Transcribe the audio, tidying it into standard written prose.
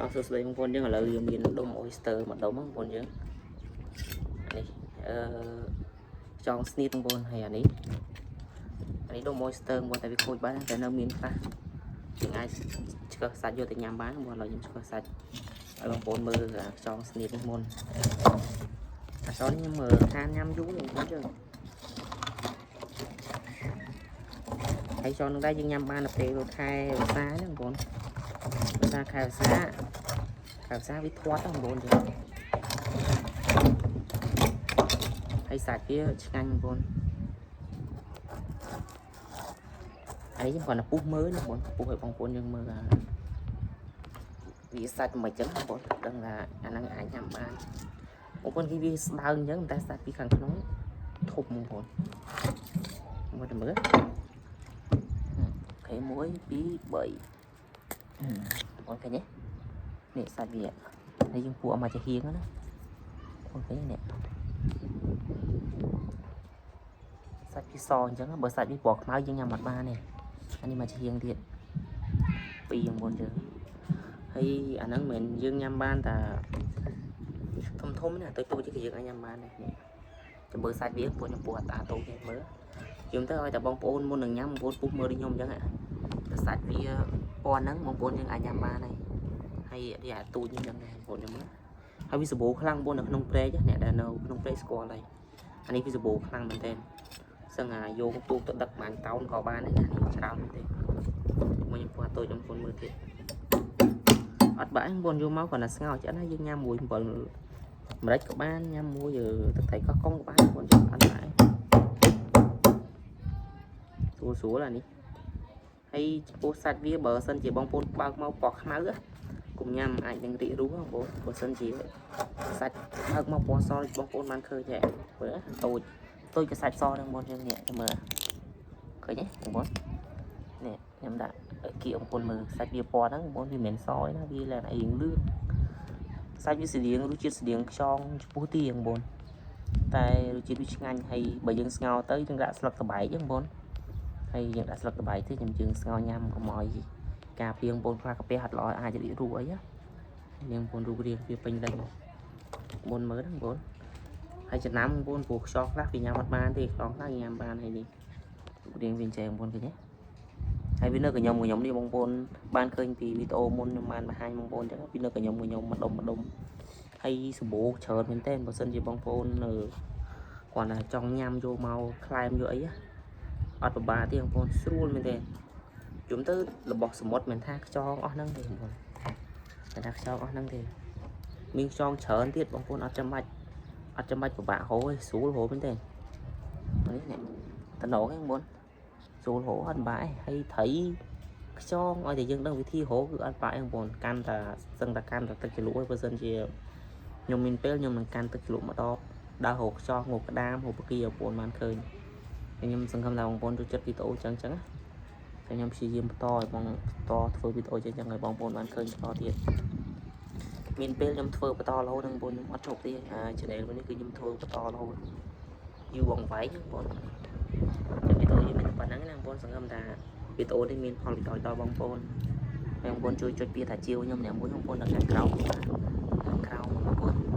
តោះសួស្តីបងប្អូនយើងឥឡូវយើងមានដុំ oyster មួយដុំបងប្អូនយើងនេះអឺចងស្នៀតបងប្អូនហើយអានេះអានេះដុំ oyster បងប្អូនតែវាខូចបាត់តែនៅមានខ្លះយើងអាចឆ្កឹះសាច់យកទៅញ៉ាំបានបងប្អូនឥឡូវខ្ញុំឆ្កឹះសាច់ឲ្យបងប្អូនមើលអាខ្យងស្នៀតនេះមុនអាខ្យងនេះខ្ញុំមើលខានញ៉ាំយូរបងប្អូនយើងហើយខ្យងនឹងដែរយើងញ៉ាំបានដល់ពេលខែវស្សាហ្នឹងបងប្អូនវស្សាខែវស្សាខែវស្សាវាធាត់ហ្នឹងបងប្អូនយើងហើយសាច់វាឆ្ងាញ់បងប្អូនអានេះខ្ញុំគ្រាន់តែពុះមើលណាបងប្អូនពុះឲ្យបងប្អូនយើងមើលអាវាសាច់មិនចឹងបងប្អូនដឹងថាអាហ្នឹងអាចញ៉ាំបានបងប្អូនគេវាស្ដើងអញ្ចឹងតែសាច់ពីខាងក្នុងធំបងប្អូនមើលទៅមើល OK 1 2 3បងប្អូនឃើញទេនេះសាច់វានេះយើងពួកមកចាហៀងណាបងប្អូនឃើញនេះសាច់វាសអញ្ចឹងបើសាច់វាពណ៌ខ្មៅយើងញ៉ាំអត់បានទេអានេះមកចាហៀងទៀតពីរបងប្អូនយើងហើយអាហ្នឹងមិនមែនយើងញ៉ាំបានតាធំធំណាទៅទូចគឺយើងអាចញ៉ាំបានដែរនេះចាំមើលសាច់វាពួកខ្ញុំពោះអត់តាតូចទេមើលយំទៅឲ្យតែបងប្អូនមុននឹងញ៉ាំបងប្អូនពុះមើលដូចខ្ញុំអញ្ចឹងតែសាច់វាពណ៌ហ្នឹងបងប្អូនយើងអាចញ៉ាំបានហើយហើយនេះអាទូចនេះអញ្ចឹងដែរបងប្អូនខ្ញុំមើលហើយវាសម្បូរខ្លាំងបងប្អូននៅក្នុងព្រែកអ្នកដែលនៅក្នុងព្រែកស្គាល់ហើយអានេះវាសម្បូរខ្លាំងមែនទែនសឹងអាយកទូកទៅដឹកប្រហែលតោនក៏បានដែរណានេះច្រើនមែនទេមួយខ្ញុំពោះអាតូចបងប្អូនមើលទៀតអត់បាក់បងប្អូនយកមកគ្រាន់តែស្ងោរឆ្អិនហើយយើងញ៉ាំមួយអំបិលម្រេចក៏បានញ៉ាំមួយទឹកត្រីកោះកុងក៏បានបងប្អូនអត់បាក់ស្រួលស្រួលអានេះហើយចំពោះសាច់វាបើសិនជាបងប្អូនបើកមកពណ៌ខ្មៅកុំញ៉ាំអាចនឹងរីករូសបងប្អូនបើសិនជាសាច់បើកមកពណ៌សបងប្អូនបានឃើញទេមើលតូចតូចក៏សាច់សហ្នឹងបងយើងនេះមើលឃើញទេបងប្អូននេះខ្ញុំដាក់គៀកបងប្អូនមើលសាច់វាពណ៌ហ្នឹងបងប្អូនវាមិនមែនសទេណាវាឡើងអីលឿងសាច់វាស្តៀងរសជាតិស្តៀងខ្យងចំពោះទីបងប្អូនតែរសជាតិវាឆ្ងាញ់ហើយបើយើងស្ងោរទៅយើងដាក់ស្លឹកតបែកហ្នឹងបងប្អូនហើយយើងដាក់ស្លឹកតបែកទៅខ្ញុំយើងស្ងោរញ៉ាំកុំឲ្យការពីងបងប្អូនខ្លះកាពះអត់ល្អអាចរីករូសអីណានាងបងប្អូនរូបរាងវាពេញលេញមុនមើលហ្នឹងបងប្អូនហើយចំណាំបងប្អូនព្រោះខ្យងខ្លះវាញ៉ាំអត់បានទេខ្យងខ្លះញ៉ាំបានហើយនេះរូបរាងវាចែងបងប្អូនឃើញទេហើយវានៅកញ្ញុំកញ្ញុំនេះបងប្អូនបានឃើញពីវីដេអូមុនខ្ញុំបានបង្ហាញបងប្អូនអញ្ចឹងវានៅកញ្ញុំកញ្ញុំម្ដុំម្ដុំហើយសម្បូរច្រើនមែនទែនបើសិនជាបងប្អូននៅគាត់ថាចង់ញ៉ាំយកមកក្លែមយកអីអត់ពិបាកទេបងប្អូនស្រួលមែនទេជុំទៅរបស់សមុទ្រមិនថាខ្យងអស់ហ្នឹងទេបងប្អូនតែថាខ្យងអស់ហ្នឹងទេមានខ្យងច្រើនទៀតបងប្អូនអត់ចាំបាច់អត់ចាំបាច់ពិបាករកទេស្រួលរកមែនទេនេះនេះតំណងហ្នឹងបងប្អូនស្រួលរកអត់ពិបាកទេហើយត្រីខ្យងឲ្យតែយើងដឹងវិធីរកគឺអត់បាក់ទេបងប្អូនកាន់តែសឹងតែកាន់តែទឹកជ្រលក់ឯងបើសិនជាខ្ញុំមានពេលខ្ញុំនឹងកាន់ទឹកជ្រលក់មកដបដើររកខ្យងរកក្តាមរកបកាបងប្អូនបានឃើញខ្ញុំសង្ឃឹមថាបងប្អូនចូលចិត្តវីដេអូចឹងចឹងណាខ្ញុំព្យាយាមបន្តឲ្យបងបន្តធ្វើវីដេអូចឹងចឹងឲ្យបងប្អូនបានឃើញបន្តទៀតមានពេលខ្ញុំធ្វើបន្តរហូតហ្នឹងបងប្អូនខ្ញុំអត់ជប់ទេអា channel នេះគឺខ្ញុំធ្វើបន្តរហូតយូរអង្វែងបងប្អូនចឹងវីដេអូយើងមានតែប៉ុណ្្នឹងណាបងប្អូនសង្ឃឹមថាវីដេអូនេះមានផលប្រយោជន៍ដល់បងប្អូនហើយបងប្អូនជួយចុចពាក្យថាជាវខ្ញុំអ្នកមួយបងប្អូននៅខាងក្រោមខាងក្រោមបងប្អូន